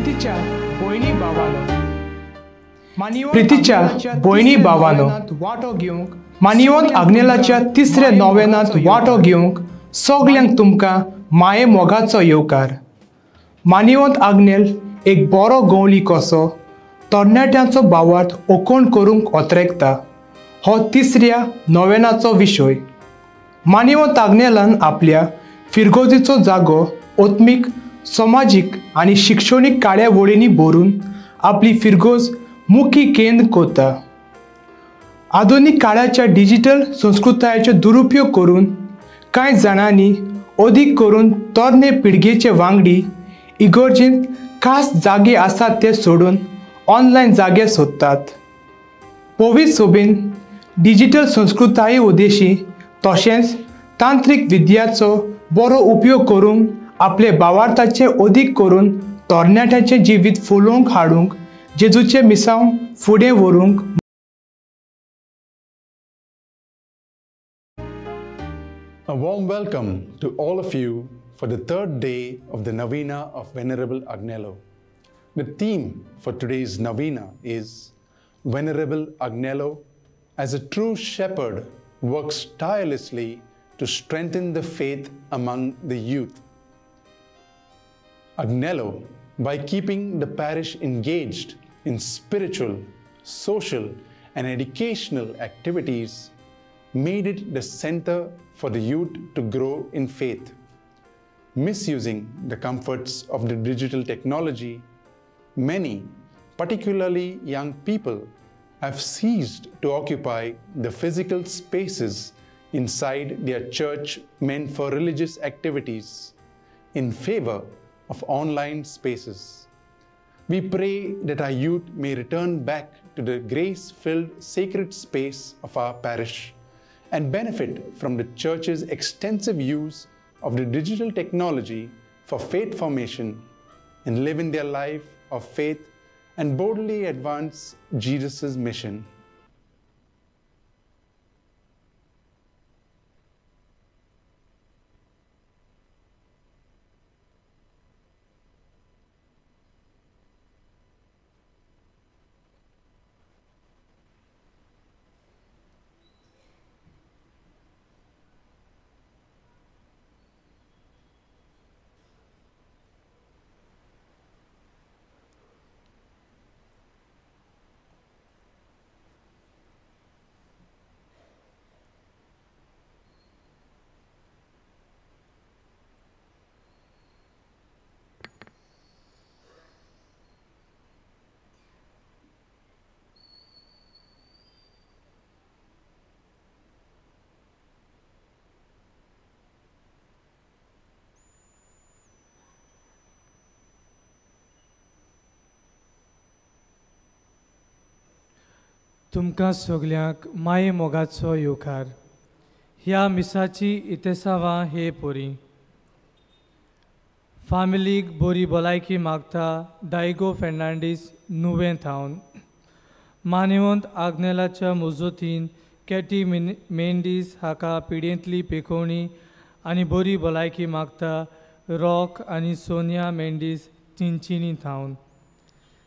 प्रीतीच्या भयणी भावानो, प्रीतीच्या भयणी भावानो, मानिवंत आग्नेलाच्या तिसऱ्या नोवेनांत वांटो घेवंक सगल्यांक तुमकां माये मोगाचो येवकार. मानिवंत आग्नेल एक बरो गवळी कसो तरणाट्यांचो भावार्थ ओकोण करूंक ओतरेकता हो तिसऱ्या नोवेनाचो विशय. मानिवंत आग्नेलान आपल्या फिरगोजीचो जागो आत्मीक, समाजीक आनी शिक्षणीक कार्यावळींनी भरून आपली फिरगोज मुखी केंद्र करता. आधुनीक काळाच्या डिजिटल संस्कृतायेचो दुरुपयोग करून कांय जाणांनी अदीक करून तरणे पिळगेचे वांगडी इगर्जेंत खास जागे आसात ते सोडून ऑनलायन जागे सोदतात. पवित्र सोबेन डिजिटल संस्कृताये उद्देशी तशेंच तांत्रीक विद्याचो बरो उपयोग करून आपले भावार्थाचे अदीक करून तरणाट्यांचें जिवीत फुलोवंक हाडूंक जेजूचें मिसांव फुडें व्हरूंक. A warm welcome to all of you for the third day of the Novena of Venerable Agnelo. The theme for today's Novena is Venerable Agnelo, as a true shepherd, works tirelessly to strengthen the faith among the youth. Agnelo, by keeping the parish engaged in spiritual, social, and educational activities, made it the center for the youth to grow in faith. Misusing the comforts of the digital technology, many, particularly young people, have ceased to occupy the physical spaces inside their church meant for religious activities in favor of online spaces. We pray that our youth may return back to the grace-filled sacred space of our parish and benefit from the church's extensive use of the digital technology for faith formation and live in their life of faith and boldly advance Jesus' mission. तुमकां सगल्यांक माये मोगाचो येवकार. ह्या मिसाची इतेसावां हे पोरी. फामिलीक बरी भलायकी मागता डायगो फेर्नांडीस नुवें थावन. मानेवंत आग्नेलाच्या मुजोतीन कॅटी मेंडीस हाका पिडेंतली पेकोवणी आनी बरी भलायकी मागता रॉक आनी सोनिया मेंडीस चिंचिनी थावन.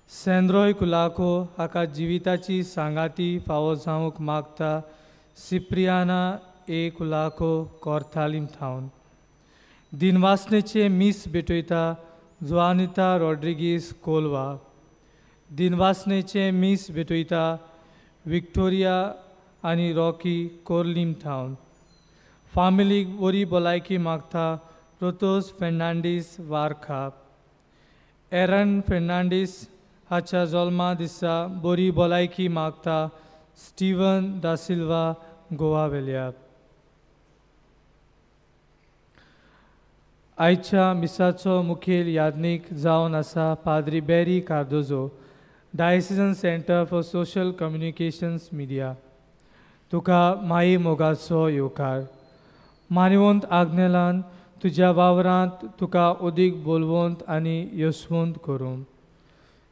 सेंद्रोय कुलाको हाका जिविताची सांगाती फावो जावंक मागता सिप्रियाना ए कुलाको कोर्थालीम थावन. दिनवासनेचे मीस भेटयता जुआनिता रॉड्रिगीस कोलवा. दिनवासनेचे मीस भेटयता विक्टोरिया आनी रॉकी कोर्लीम थावन. फामिलीक बरी भलायकी मागता प्रोतोस फेर्नांडीस वारखा. एरन फेर्नांडीस हाच्या जल्मा दिसा बरी भलायकी मागता स्टीवन दा सिल्वा गोवा वेल्या. आयच्या मिसाचो मुखेल याज्ञीक जावन आसा पाद्री Barry Cardozo, diocesan centre for social communications media. तुका माई मोगाचो येवकार. मानवंत आग्नेलान तुज्या वावरांत तुका अदीक बोलवंत आनी यशवंत करूं.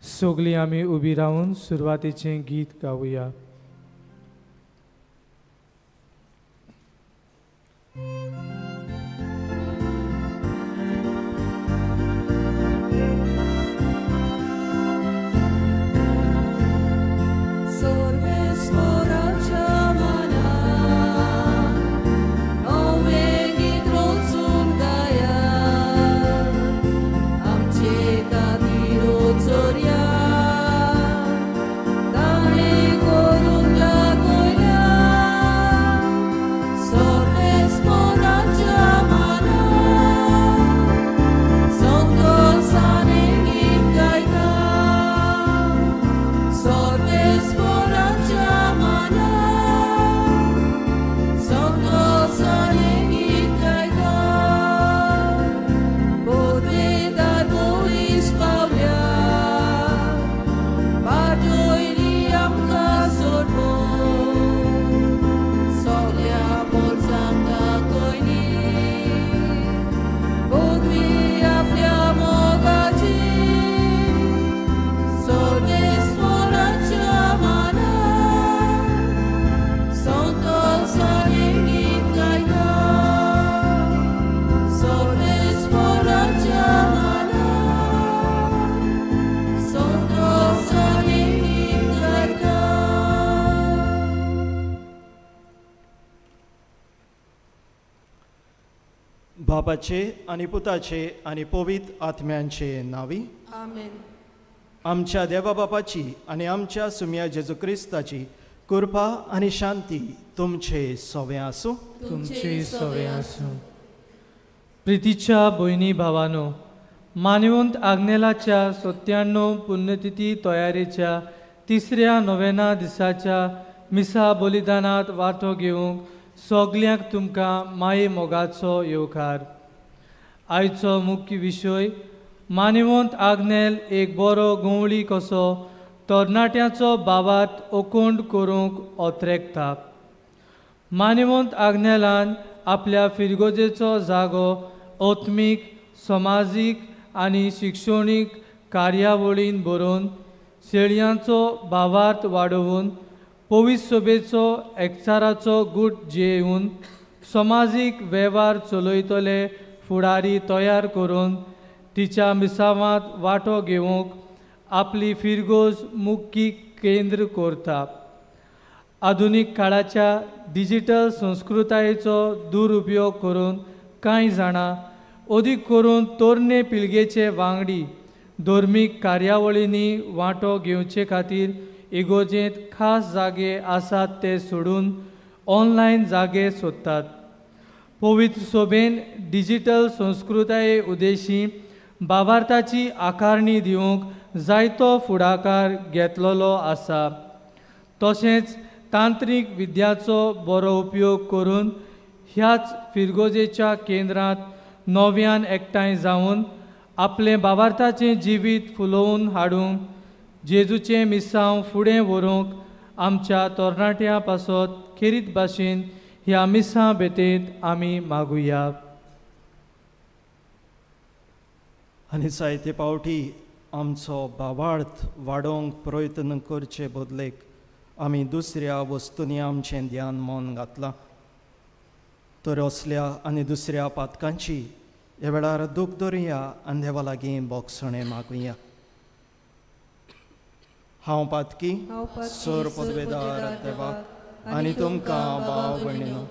सगळीं आमी उबी रावन सुरवातेचें गीत गावया. बापाचे आनी पुताचे आनी पवित्र आत्म्यांचे नांवी आमेन. आमच्या देवा बापाची आनी आमच्या सुम्या जेजू क्रिस्ताची कृपा आनी शांती तुमचे सोवे आसूं. तुमचे सोवे आसूं. प्रितीच्या भयणी भावानो, मानवंत आग्नेलाच्या 97 पुण्यतिथी तयारेच्या तिसऱ्या नोवेना दिसाच्या मिसा बलिदानांत वांटो घेवंक सगल्यांक तुमकां माये मोगाचो येवकार. आयचो मुख्य विशय मानवंत आग्नेल एक बरो गंवळी कसो तरणाट्यांचो बावात ओकोंड करूंक ओत्रेकता. मानवंत आग्नेलान आपल्या फिरगोजेचो जागो आत्मीक, समाजीक आनी शिक्षणीक कार्यावळीन बरोवन शेळयांचो भावार्थ वाडोवन पवित्र सभेचो एकचाराचो गूट जेवन समाजीक वेव्हार चलयतले फुडारी तयार करून तिच्या मिसावांत वांटो घेवंक आपली फिरगोज मुख्य केंद्र करता. आधुनीक काळाच्या डिजिटल संस्कृतायेचो दुरुपयोग करून कांय जाणां अदीक करून तरणे पिळगेचे वांगडी धर्मीक कार्यावळींनी वांटो घेवचे खातीर इगोजेंत खास जागे आसात ते सोडून ऑनलायन जागे सोदतात. पवित्र सभेन डिजिटल संस्कृताये उद्देशी बाबार्थाची आकारणी दिवंक जायतो फुडाकार घेतलेलो आसा. तशेंच तांत्रीक विद्याचो बरो उपयोग करून ह्याच फिरगोजेच्या केंद्रांत नव्यान एकठांय जावन आपलें बाबार्थाचें जिवीत फुलोवन हाडूंक जेजूचें मिसांव फुडें व्हरूंक आमच्या तरणाट्यां पासत खेरीत भाशेन ह्या मिसां भेटेंत आमी मागुया. आनी जायते पावटी आमचो भावार्थ वाडोवंक प्रयत्न करचे बदलेक आमी दुसऱ्या वस्तूंनी आमचें ध्यान मन घातलां. तर असल्या आनी दुसऱ्या पातकांची ह्या वेळार दूख धरुया आनी देवा लागीं बोगसणें मागुया. हांव पातकी सर पदवेदार देवा आनी तुमकां भाव भयणीनो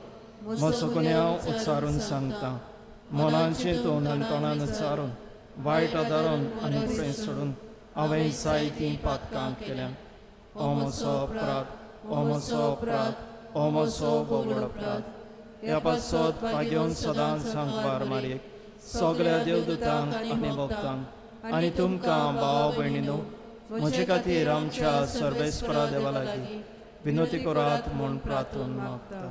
म्हजो गुन्यांव उच्चारून सांगता. मनान चिंतून आनी तोंडान उच्चारून वायट आदारून आनी प्रेम सोडून हांवें जायतीं पातकां केल्या. ओ म्हजो अपराध, ओ म्हजो अपराध, ओ म्हजो व्हड अपराध. ह्या पासत पागेवन सदांच सांगपार मारयेक सगळ्या देवदूतांक आनी भक्तांक आनी तुमकां भाव भयणीनो म्हजे खातीर आमच्या सर्वेस्परा देवा लागीं विनवती करात म्हूण प्रार्थना मागता.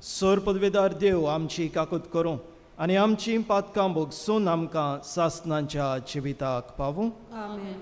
सर पदवेदार देव आमची काकूत करूं आनी आमची पातकां भोगसून आमकां सासनाच्या जिविताक पावूं. आमेन.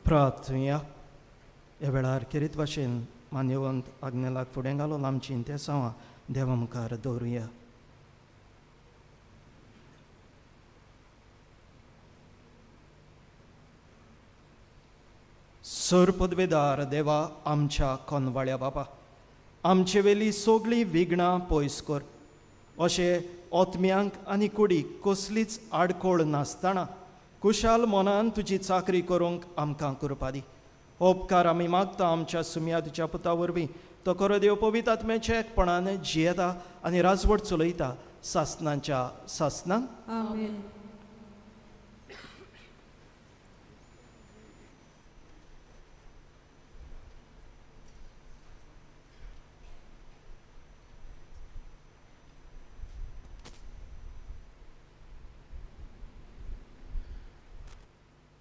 प्रार्थुया. ह्या वेळार खेरीत भाशेन मान्यवंत आग्नेलाक फुडें घालून आमची इंतेसांवां देवा मुखार दवरुया. सर पदवेदार देवा आमच्या कोनवाळ्या बापा, आमचे वेली सगळीं विघ्नां पयस कर. अशें आत्म्यांक आनी कुडीक कसलीच आडखळ नासतना कुशाल मनान तुजी चाकरी करूंक आमकां कृपा दी. उपकार आमी मागता आमच्या सुम्या तुज्या पुता वरवीं तो खरो देव पवित्र आत्म्याच्या एकपणान जियेता आनी राजवट चलयता सासनाच्या सासनान. आमेन.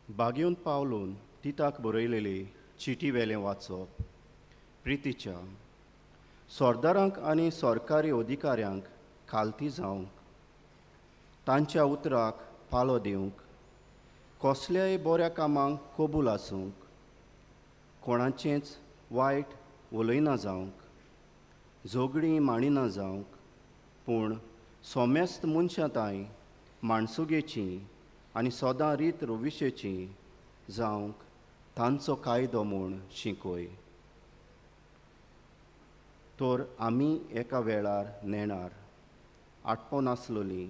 बागेवन पावलून तिताक बरयलेली चिटी वेलें वाचप. प्रितीच्या सरदारांक आनी सरकारी अधिकाऱ्यांक खालती जावंक, तांच्या उतराक पाळो दिवंक, कसल्याय बऱ्या कामांक कबूल आसूंक, कोणाचेंच वायट उलयना जावंक, झगडीं मांडिना जावंक, पूण सोमेस्त मनशां तांय माणसुगेची आनी सदां रीत रविशेची जावंक तांचो कायदो म्हूण शिकय. तर आमी एका वेळार नेणार आटपोन आसलोली,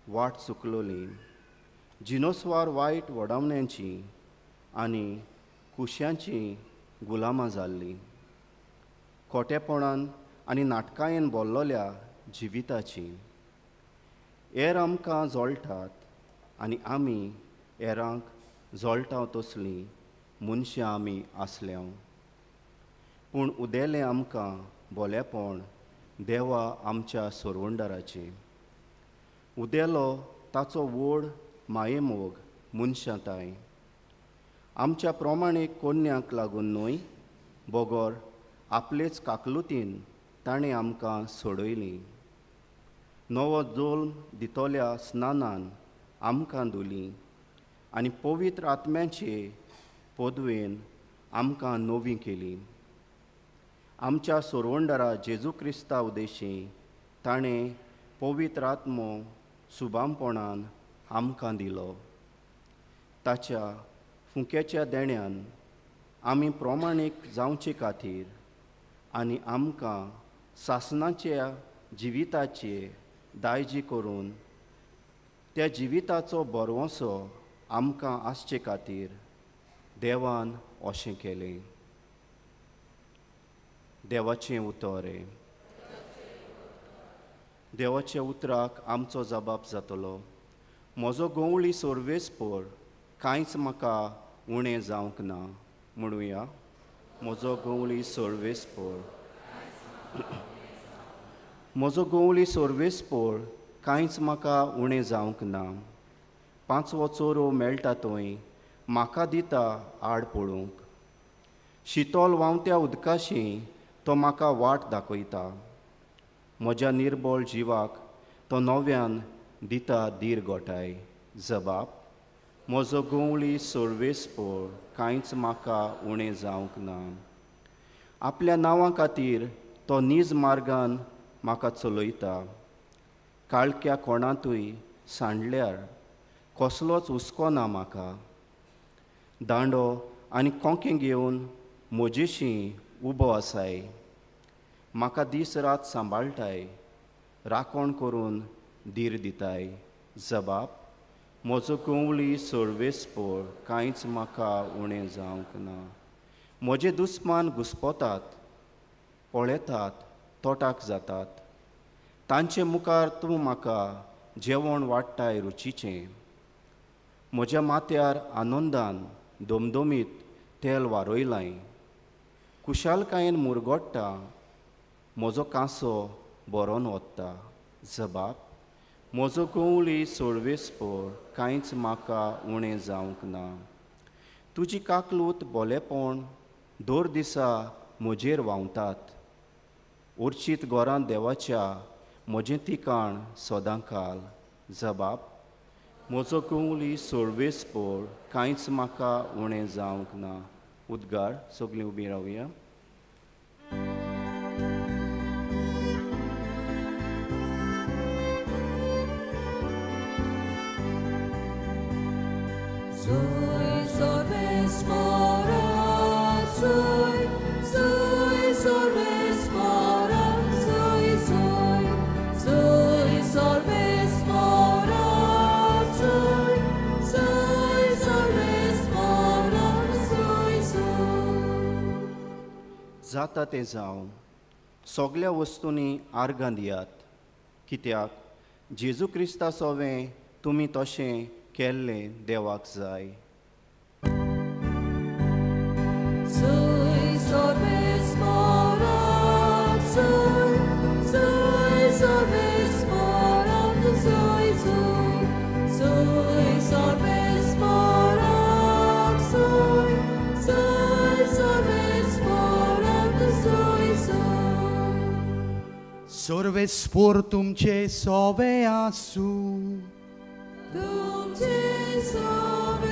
वाट चुकलोली, जिनोस्वार वायट वडावण्यांची आनी कुश्यांची गुलामां जाल्लीं, खोटेपणान आनी नाटकायेन बोल्लोल्या जिविताची. हेर आमकां जळटात आनी आमी हेरांक जळटा तसलीं मनशां आमी आसल्या. पूण उदेलें आमकां बोलेपण देवा आमच्या सोरवंडाराचें. उदेलो ताचो व्हड मायेमोग मनशां तांय आमच्या प्रमाणे कोन्याक लागून न्हय, बगर आपलेच काकलुतीन ताणें आमकां सोडयलीं. नवो जोल्म दितल्या स्नानान आमकां धुली आनी पवित्र आत्म्याचे पदवेन आमकां नवी केली. आमच्या सोरवंडरा जेजू क्रिस्ता उदेशी ताणें पवित्र आत्मो सुबामपणान आमकां दिलो. ताच्या फुंक्याच्या देण्यान आमी प्रमाणीक जावचे खातीर आनी आमकां सासणाच्या जिविताचे दायजी करून त्या जिविताचो बरवसो आमकां आसचे खातीर देवान अशें केलें. देवाचें उतर. देवाच्या उतराक आमचो जबाब जातलो. म्हजो गंवळी सोर्वेसपोर कांयच म्हाका उणें जावंक ना म्हणुया. म्हजो गंवळी सोर्वेसपोर, म्हजो गंवळी सोर्वेसपोर कांयच म्हाका उणें जावंक ना. पांचवो चोरो मेळटा थंय म्हाका दिता आड पडूंक. शितोल व्हांवत्या उदकाशी तो म्हाका वाट दाखयता. म्हज्या निर्बळ जिवाक तो नव्यान दिता धीर गोठाय. जबाब म्हजो गंवळी सोर्वेसपोर कांयच म्हाका उणें जावंक ना. आपल्या नांवा खातीर तो नीज मार्गान म्हाका चलयता. काळख्या कोणांतूय सांडल्यार कसलोच हुस्को ना म्हाका. दांडो आनी कोंके घेवन म्हजेशी उबो आसाय. म्हाका दीस रात सांबाळटाय, राखण करून धीर दिताय. जबाब म्हजो गंवळी सोर्वेसपोर कांयच म्हाका उणें जावंक ना. म्हजे दुस्मान घुस्पतात, पळयतात, तोटाक जातात. तांचे मुखार तूं म्हाका जेवण वाडटाय रुचीचें. म्हज्या माथ्यार आनंदान दमदमीत तेल वारयलाय. कुशालकायेन मुरगोडटा, म्हजो कांसो बरोन वता. जबाब म्हजो गंवळी सोर्वेसपोर कांयच म्हाका उणें जावंक ना. तुजी काकलूत बोलेपण दर दिसा म्हजेर व्हांवतात. उर्चीत घरांत देवाच्या म्हजें ठिकाण सदां काल. जबाब म्हजो गंवळी सोर्वेसपोर कांयच म्हाका उणें जावंक ना. उद्गार. सगळीं उबीं रावया. जाता तें जावं. सगल्या वस्तूंनी आर्गां दियात, कित्याक जेजू क्रिस्ता सोवें तुमी तशें केल्लें देवाक जाय. सोर्वेसपोर तुमचे सोवे आसूं. तुमचे सोवे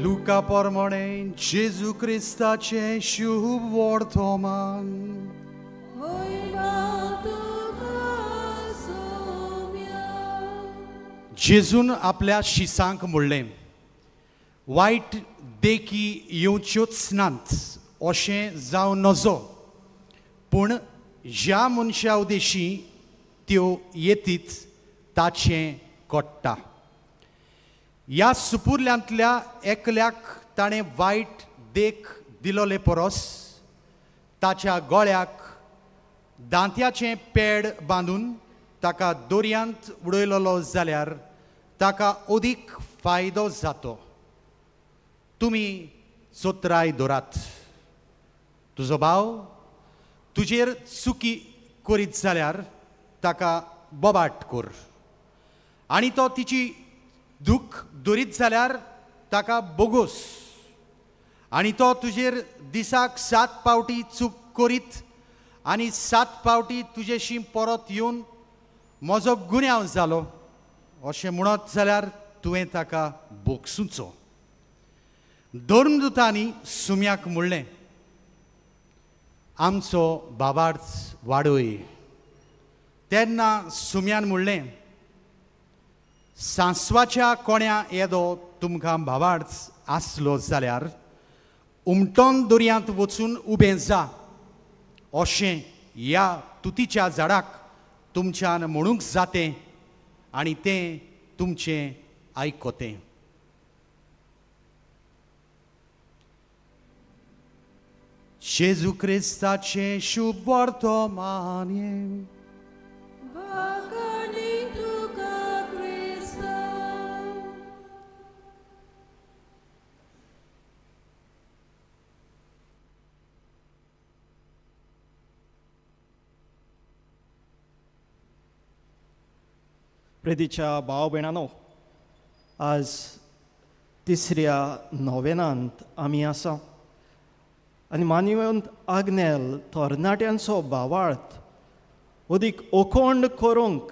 लुका प्रमाणे जेजू क्रिस्ताचें शुभ वर्तमान. जेजून आपल्या शिसांक म्हणलें, वायट देखी येवच्योच नात अशें जावं नजो, पूण ज्या मनशा उदेशी त्यो येतीत ताचें कोट्टा. ह्या सुपुर्ल्यांतल्या एकल्याक ताणें वायट देख दिलोले परस ताच्या गळ्याक दांत्याचें पेड बांदून ताका दोरयांत उडयलोलो जाल्यार ताका अदीक फायदो जातो. तुमी चोत्राय दवरात. तुजो भाव तुजेर चुकी करीत जाल्यार ताका बोबाट कर, आनी तो तिची दूख दरीत जाल्यार ताका बोगोस, आनी तो तुजेर दिसाक 7 पावटी चूक करीत आनी 7 पावटी तुजेशी परत येवन म्हजो गुन्यांव जालो अशें म्हणत जाल्यार तुवें ताका बोगसुचो. धर्मदूतांनी सुम्याक म्हणलें, आमचो बाबार्च वाडय. तेन्ना सुम्यान म्हणलें, सांसवाच्या कोण्या येदो तुमकां भावार्च आसलो जाल्यार उमटोन दर्यांत वचून उबें जा अशें ह्या तुतीच्या झाडाक तुमच्यान म्हणूंक जातें आनी तें तुमचें आयकतें. जेजू क्रिस्ताचें शुभ वर्तमान. प्रेदीच्या भाव भयणांनो, आज तिसऱ्या नोवेनांत आमी आसा आनी मानवंत आग्नेल तरणाट्यांचो भावार्थ अदीक ओखंड करूंक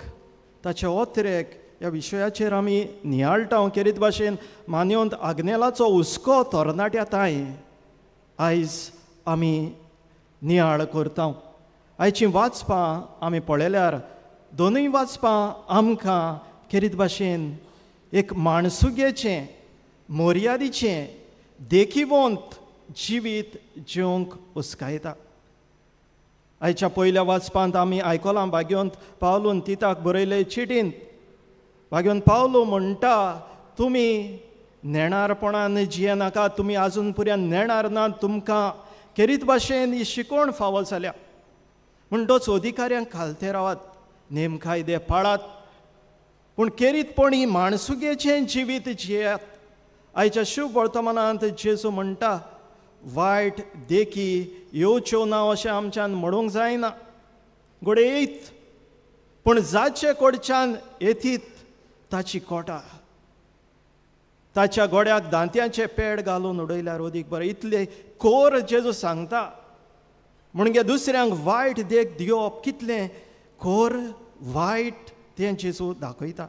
ताचे ओतरेक ह्या विशयाचेर आमी नियाळटा. केरीत भाशेन मानवंत आग्नेलाचो हुस्को तरणाट्या तांय आयज आमी नियाळ करता. आयचीं वाचपां आमी पळयल्यार दोनूय वाचपां आमकां खेरीत भाशेन एक माणसुगेचें मर्यादीचें देखिवंत जिवीत जिवंक उस्कायता. आयच्या पयल्या वाचपांत आमी आयकलां भाग्यवंत पावलून तिताक बरयले चिटींत भाग्यवंत पावलो म्हणटा, तुमी नेणारपणान जियेनाका, तुमी आजून पर्यंत नेणार ना, तुमकां खेरीत भाशेन ही शिकवण फावो जाल्या म्हणटच अधिकाऱ्यांक खालते रावात, नेम कायदे पाळात, पूण खेरीतपणी माणसुगेचें जिवीत जियेयात. आयच्या शुभ वर्तमानांत जेजू म्हणटा, वायट देखी येवच्यो ना अशें आमच्यान म्हणूंक जायना, घडये येयत, पूण जाचे कडच्यान येतीत ताची कोटा, ताच्या गोड्याक दांत्याचें पेड घालून उडयल्यार अदीक बरें. इतले कोर जेजू सांगता म्हणजे दुसऱ्यांक वायट देख दिवप कितलें कोर वायट तें जेजू दाखयता.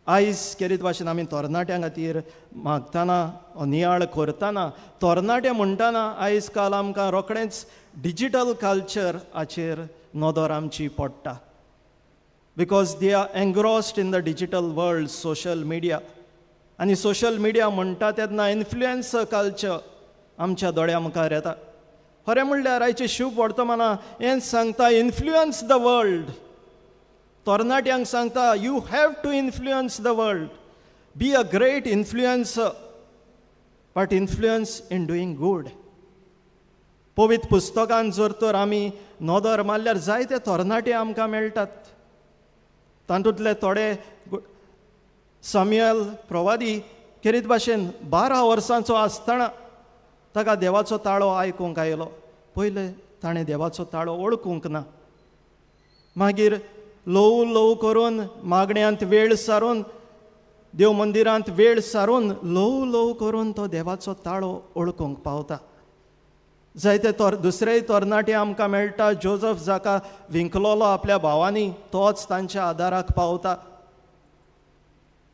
आयज खेरीत भाशेन आमी तरणाट्यां खातीर मागतना नियाळ करतना तरणाटे म्हणटना आयज काल आमकां रोखडेंच डिजीटल कल्चर हाचेर नदर आमची पडटा, because they are engrossed in the digital world, social media. आनी सोशल मिडिया म्हणटा तेन्ना इन्फ्लुएन्स कल्चर आमच्या दोळ्या मुखार येता. खरें म्हणल्यार आयचें शुभ वर्तमानां हें सांगता इन्फ्लुएन्स the world, तरणाट्यांक सांगता you have to influence the world, be a great influencer, but influence in doing good. पवित्र पुस्तकान जर तर आमी नदर मारल्यार जायते तरणाटे आमकां मेळटात. तातूंतले थोडे सामुएल प्रवादी खेरीत भाशेन 12 वर्सांचो आसतना ताका देवाचो ताळो आयकूंक आयलो. पयलें ताणें देवाचो ताळो वळखूंक ना, मागीर ल्हवू ल्हवू करून मागण्यांत वेळ सारून देव मंदिरांत वेळ सारून ल्हवू ल्हवू करून तो देवाचो ताळो वळखूंक पावता. जायते दुसरेय तरणाटे आमकां मेळटा. जोजफ जाका विंकलोलो आपल्या भावांनी तोच तांच्या आदाराक पावता.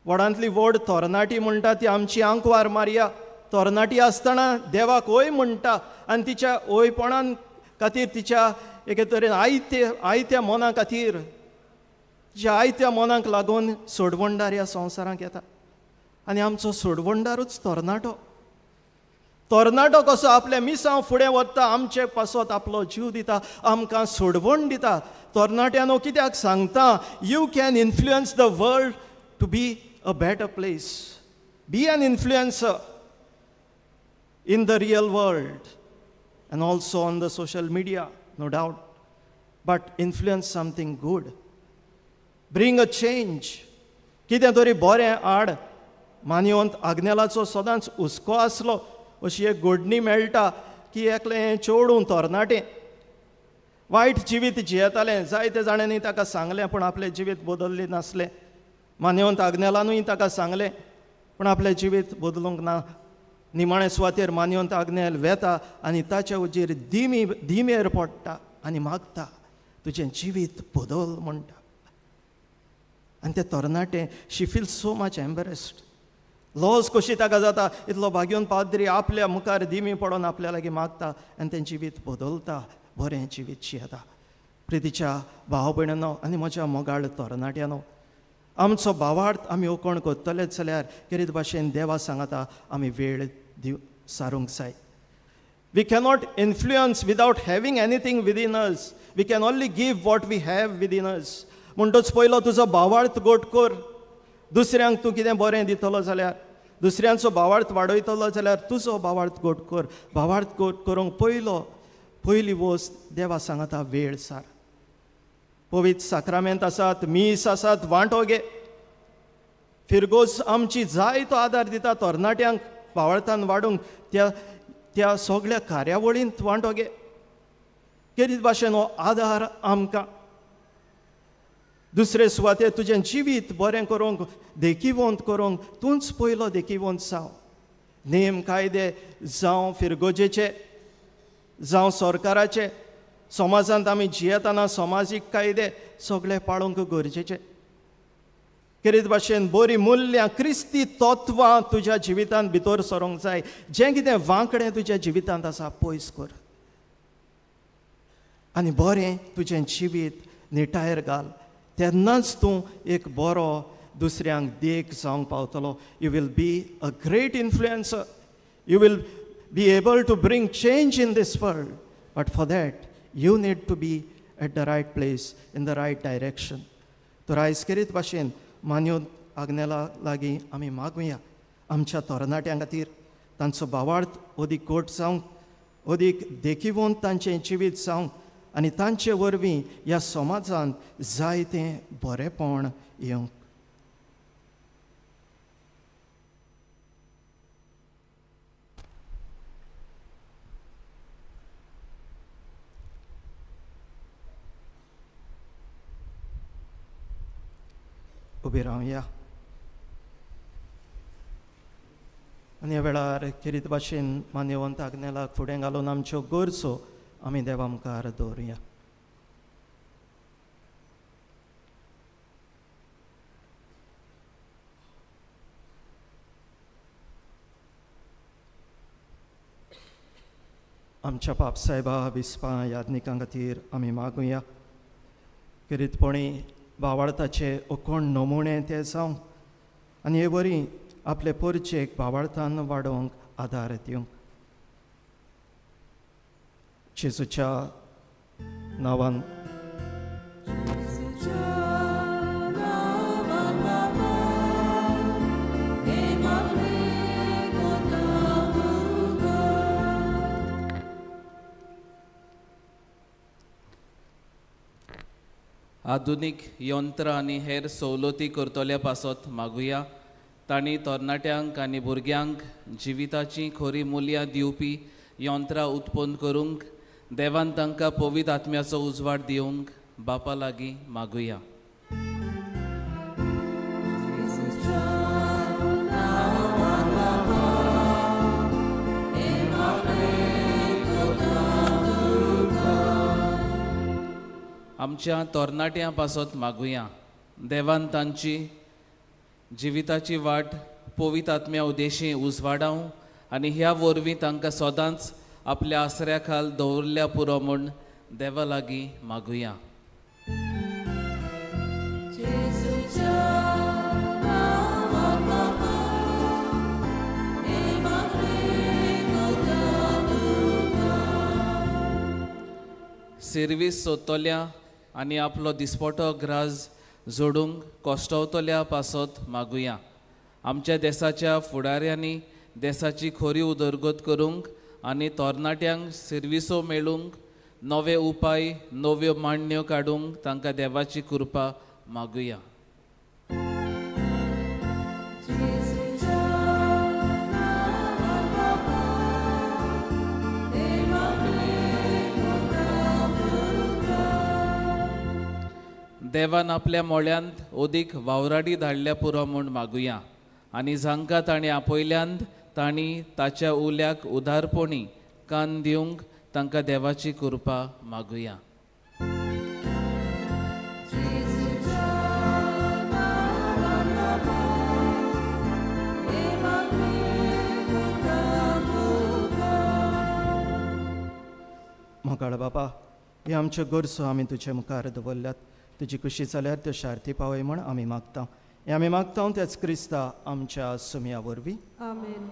व्हडांतली व्हड तरणाटी म्हणटा ती आमची आंकवार मारया. तरणाटी आसतना देवाक ओय म्हणटा आनी तिच्या ओयपणान खातीर तिच्या एके तरेन आयत्या मना खातीर तिच्या आयत्या मनाक लागून सोडवणदार ह्या संवसारांत येता. आनी आमचो सोडवणदारूच तरणाटो. तरणाटो कसो आपलें मिसांव फुडें व्हरता, आमचे पासत आपलो जीव दिता, आमकां सोडवण दिता. तरणाट्यांनो कित्याक सांगता, you can influence the world to be a better place. Be an influencer in the real world and also on the social media, no doubt, but influence something good. Bring a change. कितें तरी बरें हाड. मानवंत आग्नेलाचो सदांच हुस्को आसलो. अशी एक घडणी मेळटा की एकलें चेडूं तरणाटें वायट जिवीत जियेतालें. जायते जाणांनी ताका सांगलें पूण आपलें जिवीत बदल्लें नासलें. मानवंत आग्नेलानूय ताका सांगलें पूण आपलें जिवीत बदलूंक ना. निमाणे सुवातेर मानवंत आग्नेल वेता आनी ताच्या उजेर दिमेर पडटा आनी मागता, तुजें जिवीत बदल म्हणटा. आनी ते तरणाटे, she feel so much embarrassed. लॉज कशी ताका जाता, इतलो भाग्योन पाद्री आपल्या मुखार दिमी पडोन आपल्या लागीं मागता आनी तें जिवीत बदलता, बरें जिवीत जियेता. प्रितीच्या भाव भयणांनो आनी म्हज्या मोगाळ तरणाट्यांनो, आमचो भावार्थ आमी ओकोण करतलेच जाल्यार केरीत भाशेन देवा सांगता आमी वेळ दिव सारूंक जाय. We cannot influence without having anything within us. We can only give what we have within us. म्हणटच पयलो तुजो भावार्थ गोट कर. दुसऱ्यांक तूं कितें बरें दितलो जाल्यार, दुसऱ्यांचो भावार्थ वाडयतलो जाल्यार तुजो भावार्थ गोट कर. भावार्थ गोट करूंक पयली वस्त देवा सांगता वेळ सार. पवित्र साक्रामेंत आसात, मीस आसात, वांटो घे. फिरगोज आमची जायतो आदार दिता तरणाट्यांक भावार्थान वाडूंक. त्या सगळ्या कार्यावळींत वांटो घे. केरीत भाशेन हो आदार आमकां दुसरे सुवातेर तुजें जिवीत बरें करूंक, देखीवंत करूंक तूंच पयलो देखीवंत जावं. नेम कायदे जावं फिरगोजेचे, जावं सरकाराचे, समाजांत आमी जियेतना समाजीक कायदे सगळे पाळूंक गरजेचे. केरीत भाशेन बरी मुल्यां, क्रिस्ती तत्वां तुज्या जिवितांत भितर सरूंक जाय. जें कितें वांकडें तुज्या जिवितांत आसा पयस कर आनी बरें तुजें जिवीत निटायर घाल. तेन्नाच तूं एक बरो दुसऱ्यांक देख जावंक पावतलो. You will be a great influencer. You will be able to bring change in this world. But for that you need to be at the right place, in the right direction. तर आयज केरीत भाशेन मान्यो आग्नेला लागीं आमी मागुया आमच्या तरणाट्यां खातीर, तांचो भावार्थ अदीक गोट जावंक, अदीक देखीवंत तांचें जिवीत जावंक आनी तांचे वरवीं ह्या समाजांत जायतें बरेंपण येवंक. उबी रावया आनी ह्या वेळार खेरीत भाशेन मान्यवंत आग्नेलाक फुडें घालून आमच्यो गरजो आमी देवा मुखार दवरुया. आमच्या पापसाहेबा बिस्पा याज्ञिकां खातीर आमी मागुया. खेरीतपणी भावार्थाचे ओकोण नमुणे ते जावंक आनी हे वरी आपले परचेक भावार्थान वाडोवंक आदार दिवंक. जेजूच्या नांवान. आधुनीक यंत्रां आनी हेर सवलती करतल्या पासत मागुया. तांणी तरणाट्यांक आनी भुरग्यांक जिविताचीं खरी मुल्यां दिवपी यंत्रां उत्पन्न करूंक देवान तांकां पवित्र आत्म्याचो उजवाड दिवंक बापा लागीं मागुया. आमच्या तरणाट्यां पासत मागुया. देवान तांची जिविताची वाट पवित्र आत्म्या उद्देशी उजवाडावं आनी ह्या वरवीं तांकां सदांच आपल्या आसऱ्या खाल दवरल्या पुरो म्हूण देवा लागीं मागुया. सिर्वीस सोदतल्या आनी आपलो दिसपटो ग्रास जोडूंक कश्टवतल्या पासत मागुया. आमच्या देसाच्या फुडाऱ्यांनी देसाची खरी उदरगत करूंक आनी तरणाट्यांक सिर्विसो मेळूंक नवे उपाय नव्यो मांडण्यो काडूंक तांकां देवाची कृपा मागुया. देवान आपल्या मोळ्यांत ओदीक वावराडी धाडल्या पुरो म्हूण मागुया आनी जांकां ताणें आपयल्यांत तांणी ताच्या उल्याक उदारपणी कान दिवंक तांकां देवाची कृपा मागुया. मोगाळ बापा, हे आमच्यो गरजो आमी तुजे मुखार दवरल्यात. तुजी खुशी जाल्यार त्यो शार्ती पावय म्हूण आमी मागता. हे आमी मागता त्याच क्रिस्ता आमच्या सुमया वरवीं. आमेन.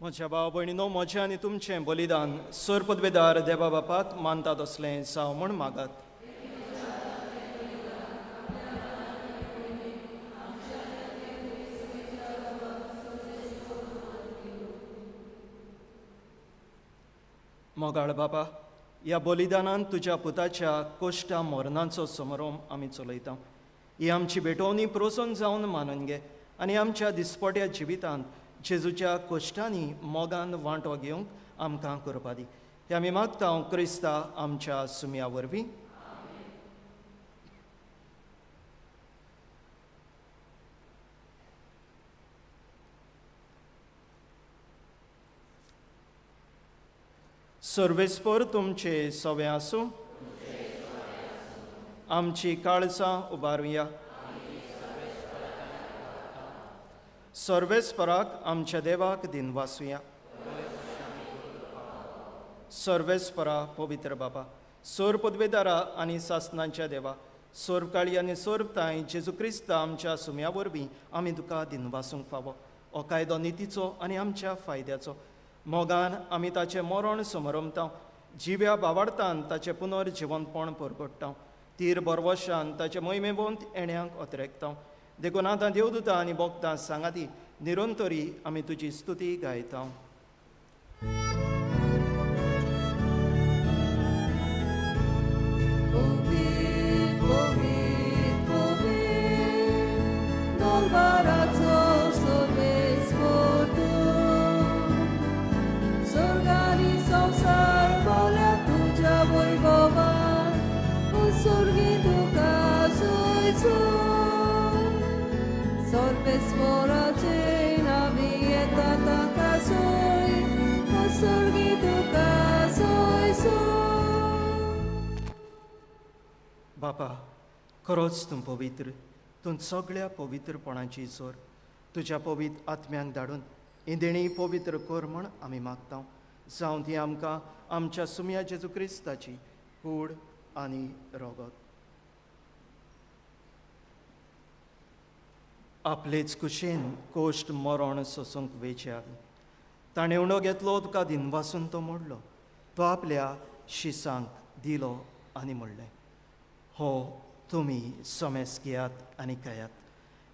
म्हज्या भाव भयणीनो, म्हजें आनी तुमचें बलिदान सर पदवेदार देवा बापाक मानतात असलें जावं म्हूण मागात. मोगाळ बापा, ह्या बलिदानान तुज्या पुताच्या कोश्टा मरणाचो समारोप आमी चलयता. ही आमची भेटवणी प्रोसोन जावन मानून घे आनी आमच्या दिसपट्या जिवितांत जेजूच्या कोश्टांनी मोगान वांटो घेवंक आमकां करपा दी. हे आमी मागता क्रिस्ता आमच्या सुमया वरवीं. सर्वेस्पर तुमचे सवे आसूं. आमची काळजां उबारुया. सर्वेस्पराक आमच्या देवाक दिनवासुया. सर्वेस्परा पवित्र बाबा, सोर पदवेदारा आनी सासनांच्या देवा, सोरकाळी आनी सोरताय जेजू क्रिस्ता आमच्या सुम्या वरवीं आमी तुका दिनवासूंक फावो. हो कायदो नितीचो आनी आमच्या फायद्याचो. मोगान आमी ताचें मरण समरमता, जिव्या बावाडतान ताचें पुनर्जिवनपण परगट्टा, तीर बरवशान ताचे मोहिमेवंत येण्यांक अत्रेकता. देखून आतां देवदूता आनी भक्तां सांगाती निरंतरी आमी तुजी स्तुती गायता. बापा, खरोच तूं पवित्र, तूं सगळ्या पवित्रपणाची जोर। तुज्या पवित्र आत्म्यांक धाडून ही देणी पवित्र कर म्हण आमी मागता। जावं ती आमकां आमच्या सुम्या जेजू क्रिस्ताची कूड आनी रगत। आपलेच कुशेन कोश्ट मरण सोसूंक वेचे आदीं ताणें उंडो घेतलो, तुका दिनवासून तो मोडलो, तो आपल्या शिसांक दिलो आनी म्हणलें, हो तुमी समेस घेयात आनी खायात,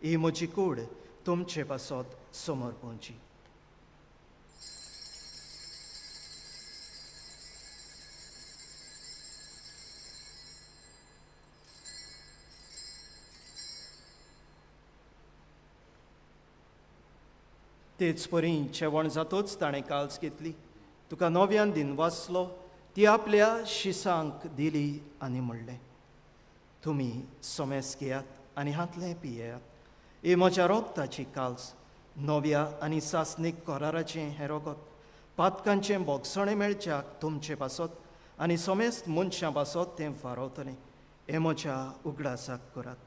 ही म्हजी कूड तुमचे पासत समोर पोवची। तेच परी जेवण जातोच ताणें काल्स घेतली, तुका नव्यान दिनवासलो, ती आपल्या शिसांक दिली आनी म्हणलें, तुमी समेस घेयात आनी हातलें पियेयात, ही म्हज्या रोगताची काल्स, नव्या आनी सासणीक कराराचें हें रोगत, पातकांचें बोगसणें मेळच्याक तुमचे पासत आनी समेस्त मनशां पासत तें फारवतलें, हें म्हज्या उगडासाक करात।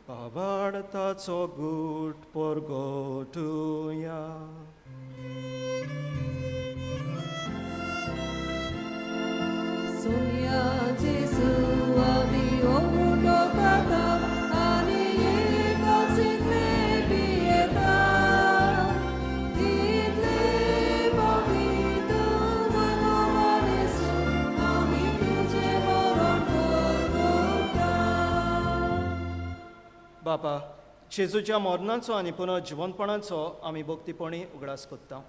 पावाडताचो गूट परगटुया। सोम्या जेजू आमी उंडो खाता आनी एकाच पियेता, तितले फावटी तूं मरस आमी तुजें मरण परगटा। बापा, जेजूच्या मरणाचो आनी पुनः जिवनपणाचो आमी भक्तीपणी उगडास करता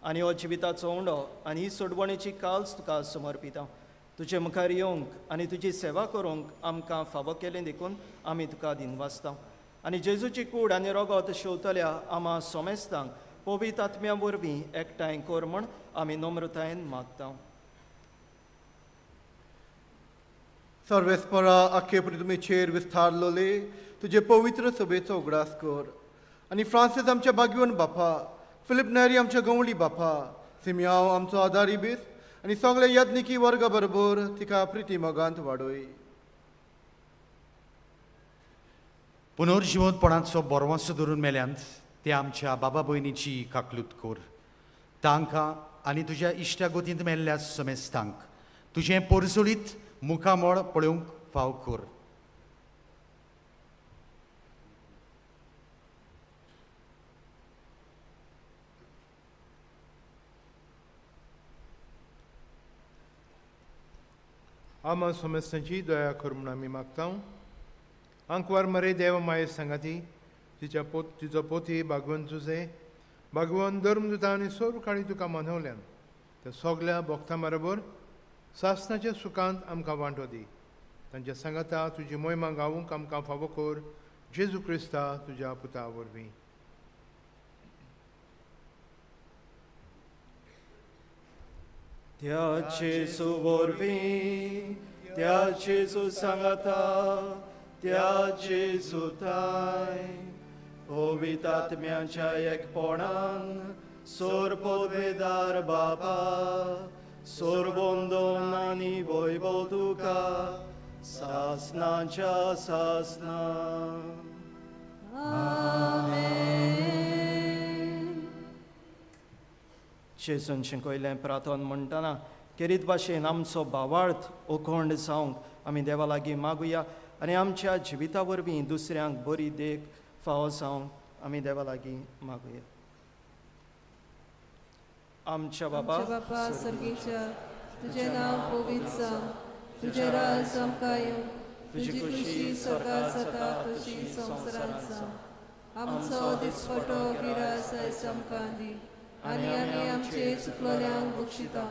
आनी हो जिविताचो उंडो आनी ही सोडवणेची काल्स तुका समर्पिता। तुजे मुखार येवंक आनी तुजी सेवा करूंक आमकां फावो केलें देखून आमी तुका दिनवासता आनी जेजूची कूड आनी रोगत शेवतल्या आमा सोमेस्तांक पवित्र आत्म्या वरवीं एकठांय कर म्हण आमी नम्रतायेन मागता। सर्वेस्परा आखे पृथ्वीचेर विस्तारलोले तुजे पवित्र सभेचो उगडास कर आनी फ्रांसीस आमच्या बागयोन बापा, फिलीप नेरी आमच्या गवळी बापा, सिमियांव आमचो आदारी बीस आनी सगळे याज्ञिकी वर्गा बरोबर तिका प्रिती मोगांत वाडय। पुनर्जिवंतपणाचो बरवासो धरून मेल्यांत ते आमच्या बाबा भयणीची काकलूत कर, तांकां आनी तुज्या इश्टा गोतींत मेल्ल्या समेस्तांक तुजें पोरसुळीत मुखामळ पळोवंक फाव कर। आमा समेस्तांची दया कर म्हूण आमी मागता। आंकवार मरे देव माये सांगाती तिच्या तिचो पोती बागवन जुजे बागवन धर्मदुता आनी सर्व काळी तुका मानवल्यान त्या सगल्या भक्तां बरोबर सासनाच्या सुखांत आमकां वांटो दी। तांच्या सांगाता तुजी मोहिमा गावूंक आमकां फावो कर, जेजू क्रिस्ता तुज्या पुता वरवीं। त्या जेजू वरवीं, त्या जेजू सांगाता, त्या जेजू ताय पवित्र आत्म्याच्या एकपणान सोरपोवेदार बापा, सोरबंदोन आनी वैभव तुका सासनाच्या सासना। आमेन। जेजून शिकयलें प्रार्थन म्हणटना केरीत भाशेन आमचो भावार्थ अखंड जावंक आमी देवा लागीं मागुया आनी आमच्या जिविता वरवीं दुसऱ्यांक बरी देख फावो जावंक आमी देवा लागीं मागुया। आमच्या बापा सर्गीच्या, तुजें नांव पवित्र जावं, तुजें राज आमकां येवं, तुजी खुशी स्वर्गांत जाता तशी संवसारांत जावं। आमचो दिसपटो गिरास आयज आमकां दी आनी आमी आमचे चुकलोल्यांक बक्षिता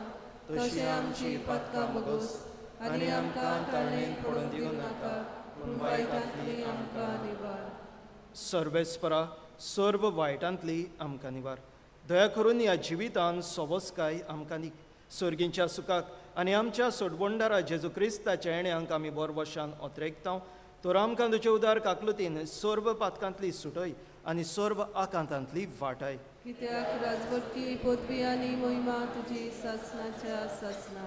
तशें आमची पातकां भोगोस आनी आमकां ताळणेंत पडून दिवं नाका, पूण वायटांतली आमकां निवार। सर्वेस्परा सर्व वायटांतली आमकां निवार। दया करून ह्या जिवितान सोबसकाय आमकां दी। सर्गींच्या सुखाक आनी आमच्या सोडवणदारा जेजू क्रिस्ताच्या येण्यांक आमी बोरवशान ओतरेकता। तर आमकां तुजे उदार काकलुतीन सर्व पातकांतली सुटय आनी सर्व आकांतांतली वाटाय. कित्याक राजवटी पदवी आनी मोहिमा तुजी सासणाच्या सासणा.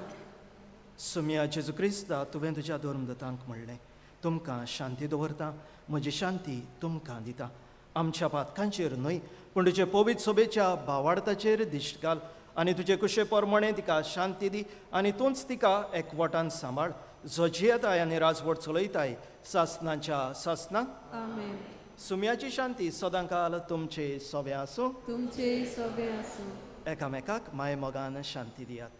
सुमिया जेजू क्रिस्ता, तुवें तुज्या धर्मदतांक म्हणलें, तुमकां शांती दवरता, म्हजी शांती तुमकां दिता. आमच्या पातकांचेर न्हय पूण तुजे पवित्र सभेच्या भावार्थाचेर दिश्ट घाल आनी तुजे कुशे प्रमाणे तिका शांती दी आनी तूंच तिका एकवटान सांबाळ, जो जियेताय आनी राजवट चलयताय सासणाच्या सासणाक. आमेन. सुम्याची शांती सदांकाल तुमचे सोबे आसूं. तुमचे सोबे आसूं. एकामेकाक माय मोगान शांती दियात.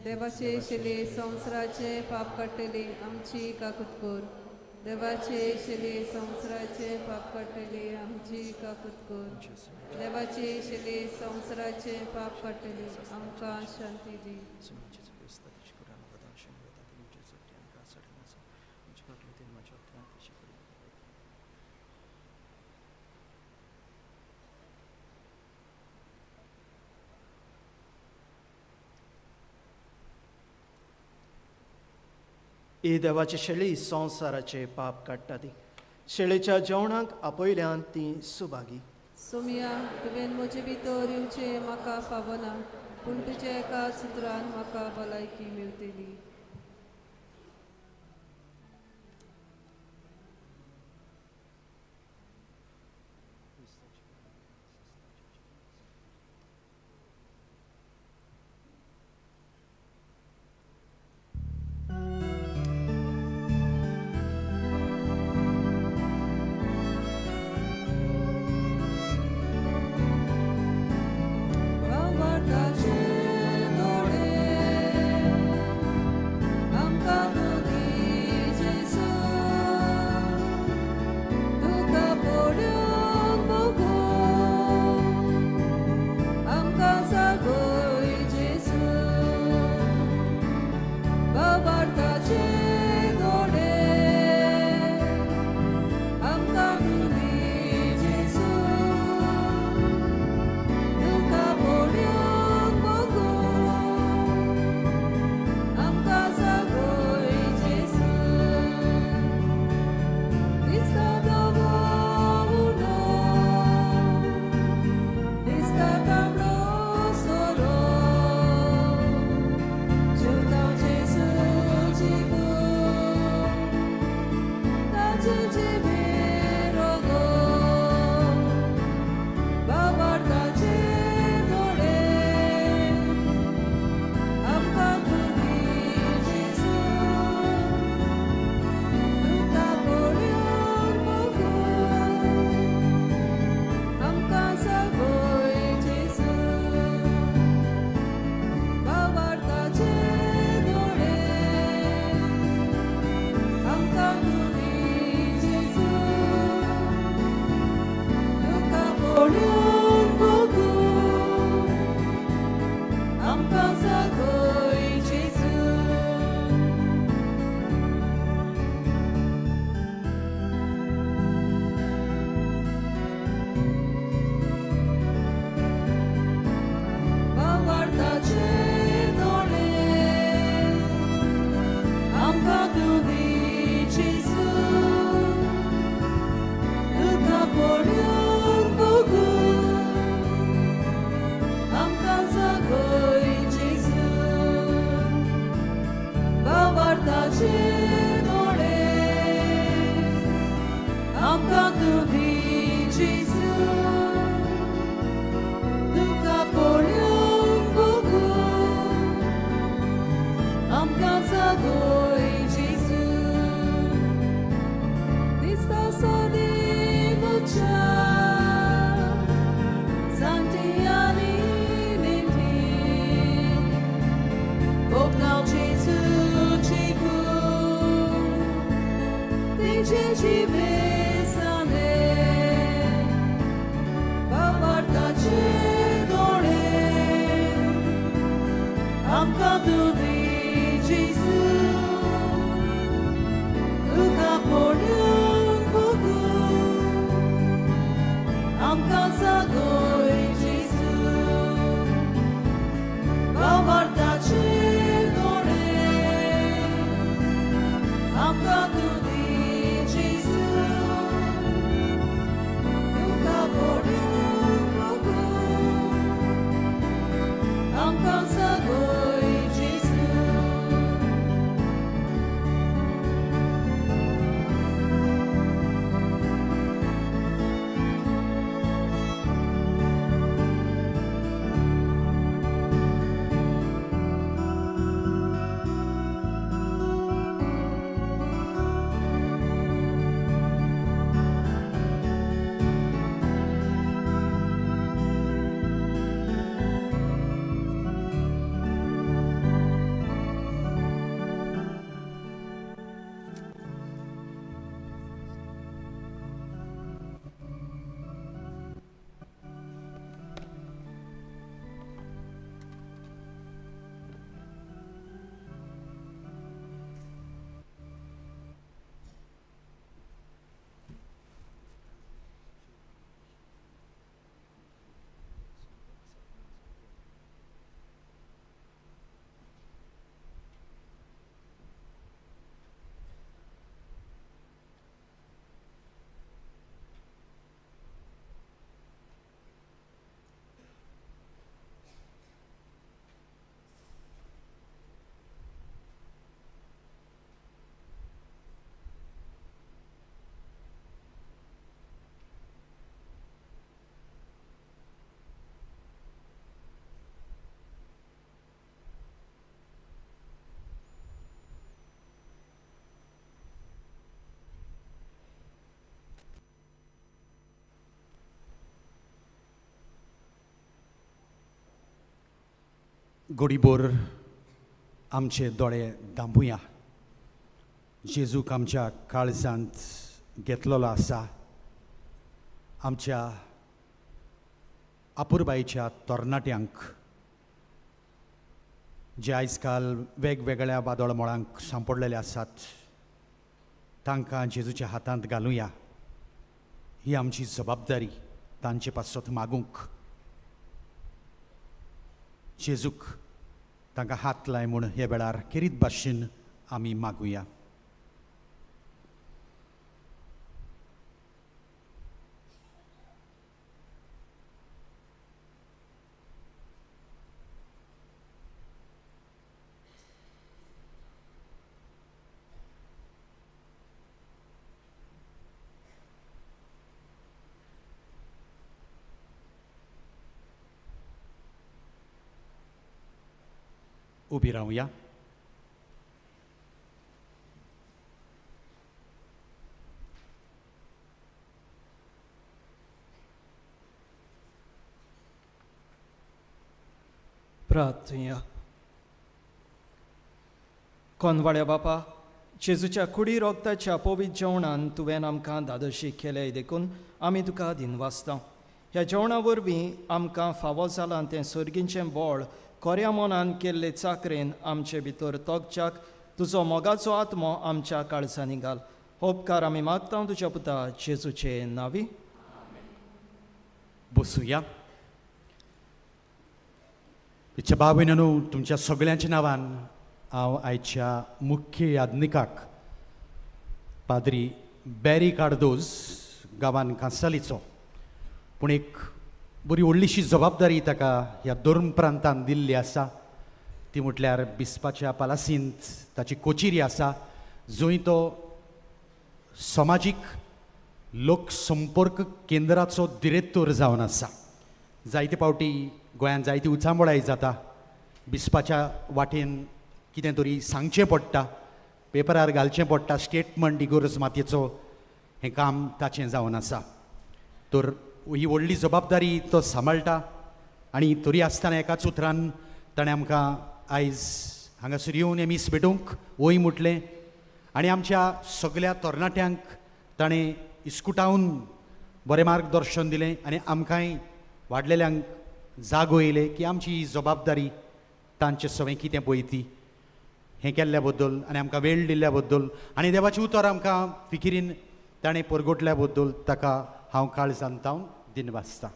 देवाचे शिले संवसाराचे पाप काडटले आमची काकूत कर. देवाचे शिले संवसाराचे पाप काडटले आमची काकूत कर. देवाचे शिले संवसाराचे पाप काडटले आमकां शांती दी. ही देवाची शेळी संवसाराचे पाप काडटा ती शेळीच्या जेवणाक आपयल्यान ती सुभागी. सोमिया, तुवें म्हजे भितर येवचें म्हाका फावना, पूण तुज्या एका सुत्रान म्हाका भलायकी मेळटली. गोडीबोर आमचे दोळे दांबुया. जेजूक आमच्या काळजांत घेतलेलो आसा. आमच्या आपुरबायेच्या तरणाट्यांक जे आयज काल वेगवेगळ्या वादळ मळांक सांपडलेले आसात तांकां जेजूच्या हातांत घालुया. ही आमची जबाबदारी तांचे पासत मागूंक. जेजूक तांकां हात लाय म्हूण हे वेळार खेरीत भाशेन आमी मागुया. उबी रावया. प्रार्थया. कोनवाड्या बापा, जेजूच्या कुडी रोगताच्या पवित्र जेवणान तुवें आमकां धादोशी केलें देखून आमी तुका दिनवासता. ह्या जेवणा वरवीं आमकां फावो जालां तें सर्गीचें बळ कोऱ्या मनान केल्ले चाकरेन आमचे भितर तोगच्याक तुजो मोगाचो आत्मो आमच्या काळजांनी घाल. उपकार आमी मागता तुज्या पुता जेजूचे नांवी. बसुया. तिच्या भाव-भयणांनो, तुमच्या सगळ्यांच्या नांवान हांव आयच्या मुख्य याज्ञिकाक पाद्री बॅरी कार्दोज गांवान कांसालीचो, पूण एक बरी व्हडलीशी जबाबदारी ताका ह्या धर्म प्रांतान दिल्ली आसा. ती म्हटल्यार बिस्पाच्या पालासींत ताची कोचिरी आसा जंय तो समाजीक लोकसंपर्क केंद्राचो दिरेत्तोर जावन आसा. जायते फावटी गोंयांत जायती उचांबळाय जाता, बिस्पाच्या वाटेन कितें तरी सांगचें पडटा, पेपरार घालचें पडटा, स्टेटमंट इगोर्ज मातयेचो, हें काम ताचें जावन आसा. तर ही व्हडली जबाबदारी तो सांबाळटा आनी तरी आसतना एकाच उतरान ताणें आमकां आयज हांगासर येवन हें मीस भेटोवंक वय म्हटलें आनी आमच्या सगल्या तरणाट्यांक ताणें इस्कुटावन बरें मार्गदर्शन दिलें आनी आमकांय वाडलेल्यांक जागो येयले की आमची ही जबाबदारी तांचे सवें कितें पळय ती हें केल्ल्या बद्दल आनी आमकां वेळ दिल्ल्या बद्दल आनी देवाचें उतर आमकां फिकिरीन ताणें परगटल्या बद्दल ताका हांव काळजांत हांव दिनवासता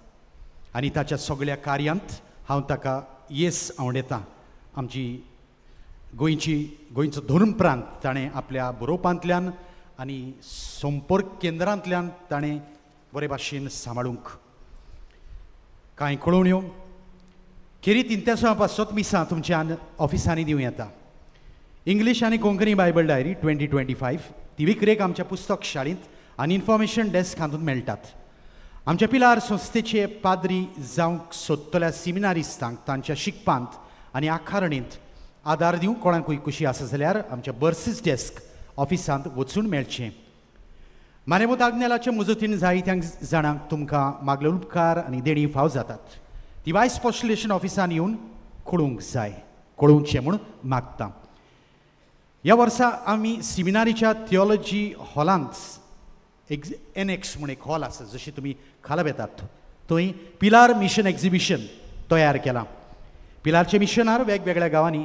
आनी ताच्या सगळ्या कार्यांत हांव ताका येस आवडयता. आमची गोंयचो धर्म प्रांत ताणें आपल्या बरोवपांतल्यान आनी संपर्क केंद्रांतल्यान ताणें बरे भाशेन सांबाळूंक. कांय कळोवण्यो खेरीत इंतेसांवा पासत मिसां तुमच्या ऑफिसांनी दिवं येता. इंग्लीश आनी कोंकणी बायबल डायरी 2025 ती विक्रेक आमच्या पुस्तक शाळेंत आनी इन्फॉर्मेशन डेस्क हातूंत मेळटात. आमच्या पिलार संस्थेचे पाद्री जावंक सोदतल्या सिमिनारिस्तांक तांच्या शिकपांत आनी आखारणींत आदार दिवंक कोणाकूय खुशी आसा जाल्यार आमच्या बर्सीस डेस्क ऑफिसांत वचून मेळचें. मानेमोत आग्नेलाचे मजतीन जायत्या जाणांक तुमकां मागले उपकार आनी देणी फाव जातात. ती वायस पोस्टलेशन ऑफिसान येवन कळोवंक जाय, कळोवचें म्हूण मागता. ह्या वर्सा आमी सिमिनारीच्या थियोलॉजी हॉलांत एनएक्स म्हूण एक हॉल आसा, जशें तुमी खाला येतात थंय पिलार मिशन एक्झिबिशन तयार केलां. पिलारचे मिशनार वेगवेगळ्या गांवांनी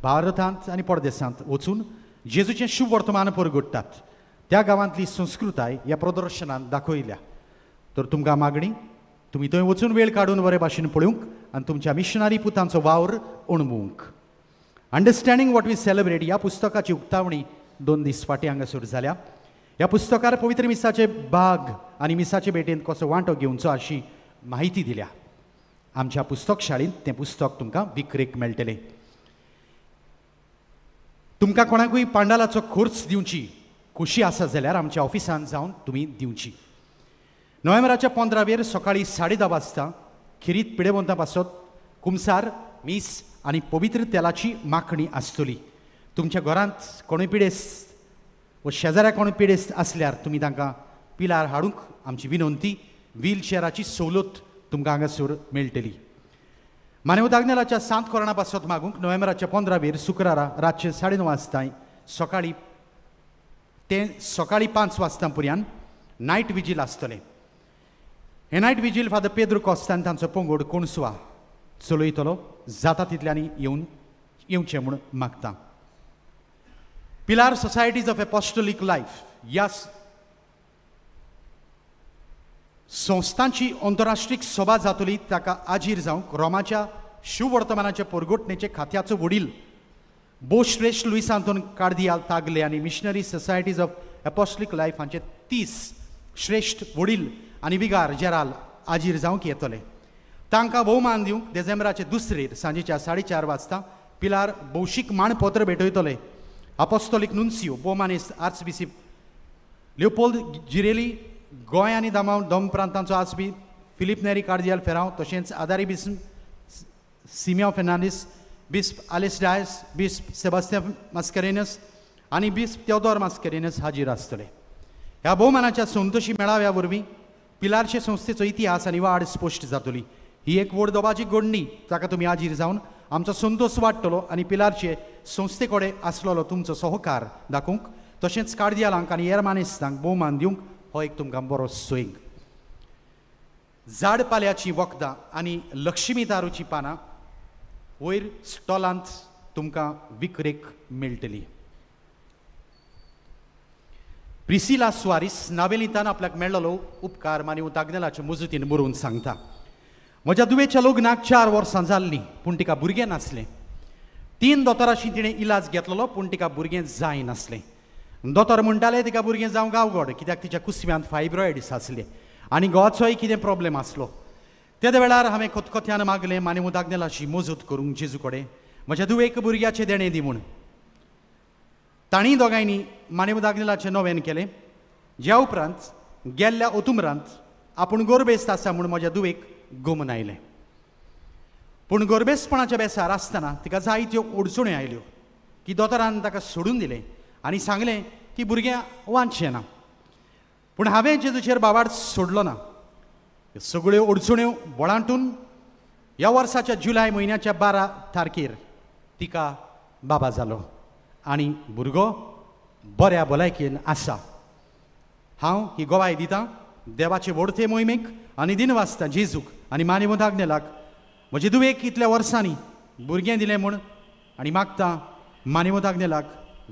भारतांत आनी परदेसांत वचून जेजूचें शुभ वर्तमान परगटतात. त्या गांवांतली संस्कृताय ह्या प्रदर्शनांत दाखयल्या. तर तुमकां मागणी, तुमी थंय वचून वेळ काडून बरे भाशेन पळोवंक आनी तुमच्या मिशनरी पुतांचो वावर अणभवूंक. अंडरस्टँडींग what we celebrate ह्या पुस्तकाची उक्तावणी 2 दीस फाटीं हांगासर जाल्या. ह्या पुस्तकार पवित्र मिसाचे भाग आनी मिसाचे भेटेंत कसो वांटो घेवचो अशी म्हायती दिल्या. आमच्या पुस्तक शाळेंत तें पुस्तक तुमकां विक्रेक मेळटलें. तुमकां कोणाकूय पांडालाचो खर्च दिवची खुशी आसा जाल्यार आमच्या ऑफिसांत जावन तुमी दिवची. नोव्हेंबराच्या 15वेर सकाळीं 10:30 वाजता खेरीत पिडेवंता पासत कुमसार मीस आनी पवित्र तेलाची माखणी आसतली. तुमच्या घरांत कोणूय पिडेस्त व शेजाऱ्या कोणूय पिडेस्त आसल्यार तुमी तांकां पिलार हाडूंक आमची विनंती. व्हीलचेराची सवलत तुमकां हांगासर मेळटली. मानेवत आग्नेलाच्या सांत कोरणा पासत मागूंक नोव्हेंबराच्या 15 शुक्रारा रातचे 9:30 वाजता सकाळी ते सकाळी 5 वाजता पर्यंत नायट विजील आसतलें. हें नायट विजील फादर पेद्रो कोस्तान तांचो पंगड कोणसुवा चलयतलो. जाता तितल्यांनी येवन येवचें म्हूण मागता. Pilar societies of apostolic life ह्या संस्थांची अंतरराष्ट्रीय सभा जातली. ताका आजीर जावंक रोमाच्या शुवर्तमानाच्या पोरगोटणेचे खात्याचो वडील बोश्रेश्ठ लुईस आंतोन कार्दियाल तागले आनी missionary societies of apostolic life हांचे 30 श्रेश्ठ वडील आनी विगार जेराल आजीर जावंक येतले. तांकां भोवमान दिवंक डिसेंबराचे 2 सांजेच्या 4:30 वाजता पिलार भौशीक मानपत्र भेटयतले. अपोस्टोलीक नुन्सियो बोमानेस आर्चबिशीप लिओपोल्द जिरेली गोंय आनी दामांव दोम प्रांतांचो आसपी फिलीप नेरी कार्दियाल फेरांव तशेंच आदारी बिस्प सिमियो फेर्नांडीस, बिस्प आलेस डायस, बिस्प सेबास्तियान मास्करेनस आनी बिस्प तेवदोर मास्करेनस हाजीर आसतले. ह्या भोवमानाच्या संतोशी मेळाव्या वरवीं पिलारचे संस्थेचो इतिहास आनी वाड स्पश्ट जातली. ही एक व्हड दबाजी घडणी ताका तुमी हाजीर जावन आमचो संतोश वाडटलो आनी पिलारचे संस्थे कडेन आसलेलो तुमचो सहकार दाखोवंक तशेंच कार्दियालांक आनी हेर मानेस्तांक भोवमान दिवंक हो एक तुमकां बरो सोयींग. झाड पाल्याची वखदां आनी लक्ष्मी दारूची पानां वयर स्टॉलांत तुमकां विक्रेक मेळटली. प्रिसिला सुवारीस नावेलींतान आपल्याक मेळ्ळलो उपकार मानी तागनेलाचे मुजुतीन बरोवन सांगता. म्हज्या दुवेच्या लग्नाक 4 वर्सां जाल्लीं पूण तिका भुरगें नासलें. 3 दोतोराशी तिणें इलाज घेतलेलो पूण तिका भुरगें जाय नासलें. दोतोर म्हणटाले तिका भुरगें जावंक अवघड कित्याक तिच्या कुसव्यांत फायब्रॉयड्स आसले आनी गोवाचोय कितें प्रॉब्लेम आसलो. तेदे वेळार हांवें खतखत्यान मागलें मानेवत आग्नेलाशी मजत करूंक जेजू कडेन म्हज्या दुवेक भुरग्याचें देणें दी म्हूण. तांणी दोगांयनी मानेवत आग्नेलाचें नोवेन केलें. ज्या उपरांत गेल्ल्या ओतुमरांत आपूण गोरबेस्त आसा म्हूण म्हज्या दुवेक गोमन आयलें. पूण गोरबेस्तपणाच्या बेसार आसतना तिका जायत्यो अडचण्यो आयल्यो की दोतोरान ताका सोडून दिलें आनी सांगलें की भुरगें वांचचें ना. पूण हांवें जेजूचेर बाबाड सोडलो ना. सगळ्यो अडचण्यो बळांटून ह्या वर्साच्या जुलय म्हयन्याच्या 12 तारखेर तिका बाबा जालो आनी भुरगो बऱ्या भलायकेन आसा. हांव ही गवाय दितां देवाचे व्हडते मोहिमेक आनी दिनवासता जेजूक आनी मानेवत आग्नेलाक म्हजे दुवेक इतल्या वर्सांनी भुरगें दिलें म्हूण आनी मागता मानेवत आग्नेलाक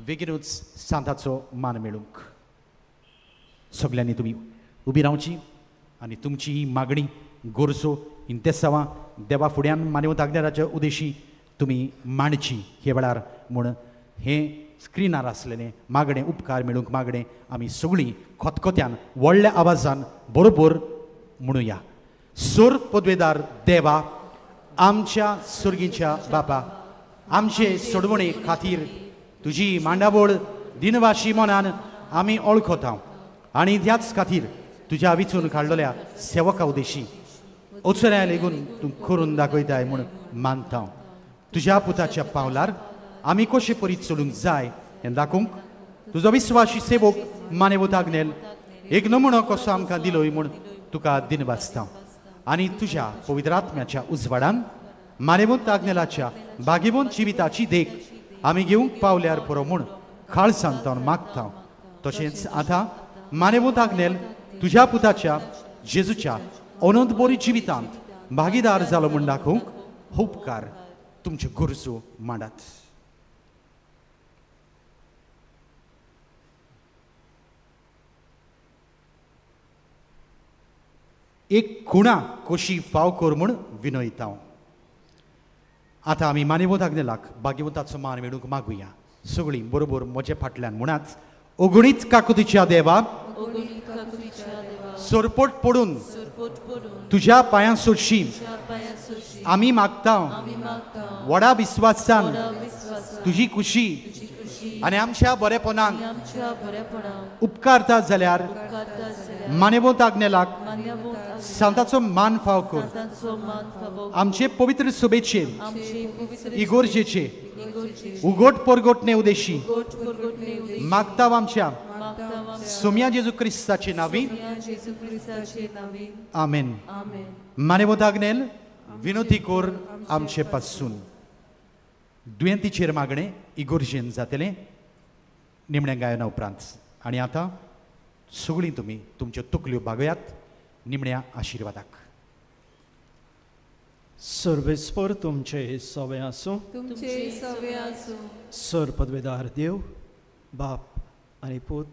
बेगीनूच सांताचो मान मेळूंक. सगल्यांनी तुमी उबी रावची आनी तुमची ही मागणी गरजो इंतेसांवां देवा फुड्यान मानेवत आग्नेलाच्या उदेशी तुमी मांडची हे वेळार म्हूण हें स्क्रिनार आसलेलें मागणें उपकार मेळूंक मागणें आमी सगळीं खतखत्यान व्हडल्या आवाजान बरोबर म्हणुया. सूर पदवेदार देवा आमच्या सुर्गीच्या बापा आमचे सोडवणे खातीर तुजी मांडावळ दिनवाशी मनान आमी ओळखता आनी त्याच खातीर तुज्या विचून काडलेल्या सेवका उदेशी ओचऱ्या लेगून तूं करून दाखयताय म्हूण मानता. तुज्या पुताच्या पावलार आमी कशे परी चलूंक जाय हें दाखोवंक तुजो विस्वाशी सेवक मानेवत आग्नेल एक नमुनो कसो आमकां दिलोय म्हूण तुका दिनवासता आनी तुज्या पवित्र आत्म्याच्या उजवाडान मानेवत आग्नेलाच्या भाग्यवंत जिविताची देख आमी घेवंक पावल्यार पुरो म्हूण खाळसान तावन मागता. तशेंच आतां मानेवत आग्नेल तुज्या पुताच्या जेजूच्या अनंत बरी जिवितांत भागीदार जालो म्हूण दाखोवंक उपकार तुमच्यो गरजो मांडात. एक खुणा कशी फाव कर म्हूण विनयता. आतां आमी मानेवत आग्नेलाक भाग्यवंताचो मान मेळूंक मागुया. सगळीं बरोबर म्हजे फाटल्यान म्हणात. ओगणीत काकुतीच्या देवा सरपट पडून तुज्या पांयां सोडशी आमी मागता व्हडा विस्वासान तुजी खुशी आनी आमच्या बरेपणाक उपकारता जाल्यार मानेवत आग्नेलाक सांताचो मान फाव कर. आमचे पवित्र सभेचे इगोर्जेचे उगोट परगोटणे उदेशी मागता आमच्या सोम्या जेजू क्रिस्ताचे नावी आमेन. मानेवत आग्नेल विनोती कोर आमचे पासून. दुयेंतीचेर मागणें इगोर्जेन जातलें निमण्या गायना उपरांत. आनी आतां सगळीं तुमी तुमच्यो तकल्यो बागयात निमण्या आशिर्वादाक. सर्वेस्पर तुमचे सवे आसूं. तुमचे सवे आसूं. सर पदवेदार देव बाप आनी पूत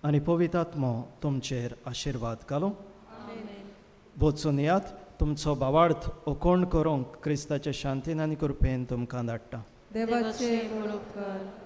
आनी पवित्र आत्मो तुमचेर आशिर्वाद घालूं. वचून यात, तुमचो भावार्थ ओकोण करूंक क्रिस्ताचे शांतीन आनी कृपेन तुमकां धाडटा. देवाचे उपकार.